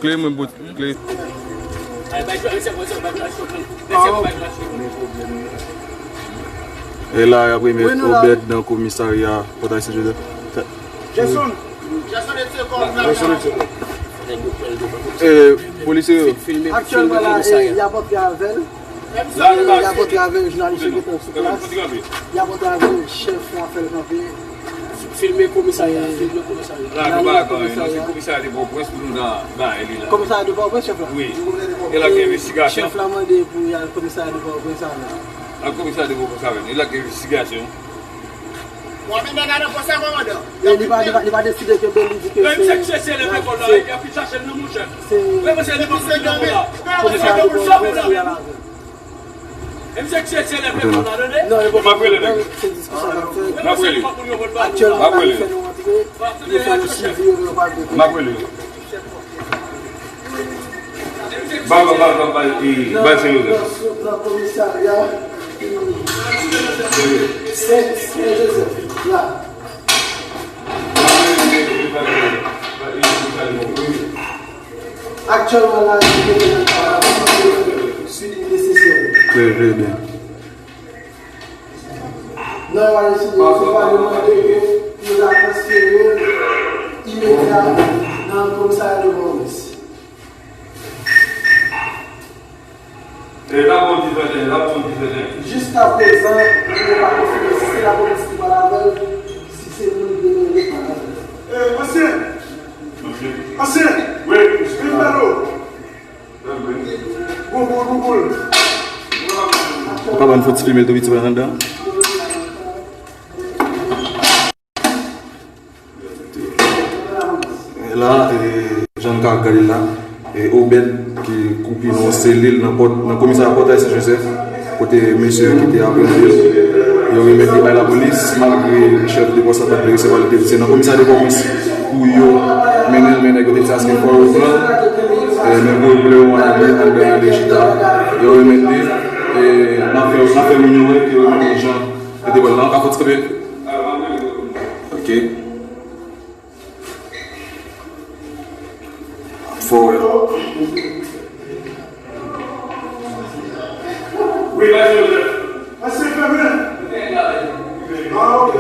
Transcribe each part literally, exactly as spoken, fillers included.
Kle, mwen bout kle. E la, y ap remèt Obed nan komisarya Pòtay Sen Jozèf. Jason. E, polisye yo. Aktyèlman la, e, y ap antre avè l. E, y ap antre avè l, jounalis yo gentan sou plas. Y ap antre avè l, chèf la fè l kanpe. Filme komisarya, filme komisarya. La, nou pa nan komisarya. Komisarya de Pòtoprens pou nou nan bagay li la. Komisarya de Pòtoprens, chèf la? Wi. E la gen envestigasyon. Chèf la mande pou y al komisarya de Pòtoprens avè l. Al komisarya de Pòtoprens avè l. E la gen envestigasyon. W ap vin nan kòsa, kòmandan. E li pa, li pa, li pa deside ke Bèl li di ke se, se, se komisarya de Pòtoprens pou y al avè l. Kote nan? Non, yo poko, se diskisyon k ap fèt. Aktyèlman, la, yo fè nou rantre, yo fè nou swivi, yo, yo pral depoze. M ap rele yo. Ba, ba, ba, ba, ba, e, ba, se yo. Nan, nan, nan komisarya, e, Sen, Sen Jozèf, la. Aktyèlman la, nou mete nan ka la, si li nesesè. Trè, trè byen. Nan yon ane sou yo, se pa demande ke pou yo ta transfere l imedya nan komisarya de Pòtoprens. E, la bon di trente et un, la bon di trente et un. Jiskaprezan, nou pa konfime si se lapolis ki pral avè l, si se moun ki te rele ki pral avè l. E, ansyen! Ansyen! Wi. Vin ba nou! Gwo boul, gwo boul. Ou ka ban fò ti filme l tou piti pa anndan. E la, e, jan n ka gade la, e, Obed ki koupi nan yon selil nan pòt, nan komisarya Pòtay Sen Jozèf, kote mesye yo ki te aprann li yo, yo remèt li bay lapolis, malgre chèf de pòs la pa t vle resevwa l, li te di se nan komisarya de Pòtoprens pou yo mennen l, men nèg yo te di aske fò yo pran l, e, men pou yo pran l, yo al nan lejita, yo remèt li, e, n ap fè, n ap fè moun yo wè ke yo remèt li jan yo te pran l la, an ka fò ti kanpe. Ok. Fò wè. Wi, pase yo. Pase yo, fè mwen. Ah, ok.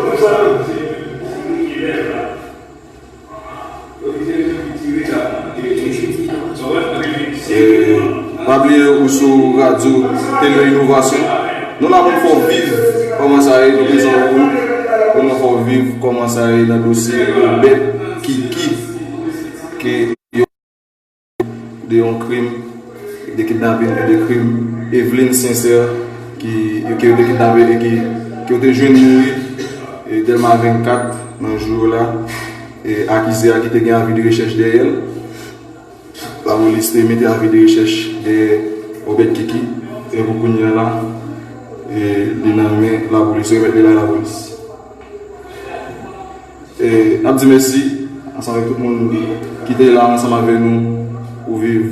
E, pa bliye ou sou radyo Tele Inovasyon. Nou la pou n fè w viv kòman sa ye, nou prezan pou ou, pou nou fè w viv kòman sa ye nan dosye Obed Kiki, ke yo de yon krim, de kidnapin e de krim Eveline Sincère, ki, ke yo te kidnape e ki, ke yo te jwenn mouri, e, Dèlma vennkat nan jou yo la, e, akize a ki te gen avi de rechèch dèyè l. Lapolis te mete avi de rechèch dèyè Obed Kiki, e pou kounye a la, e, li nan men lapolis, yo remèt li bay lapolis. E, n ap di mèsi ansanm avèk tout moun ki te la ansanm avèk nou pou viv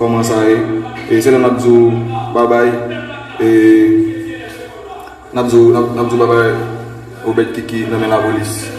kòman sa ye. E se la n ap di w babay. E n ap di w, n ap, n ap di w babay, Obed Kiki nan men lapolis.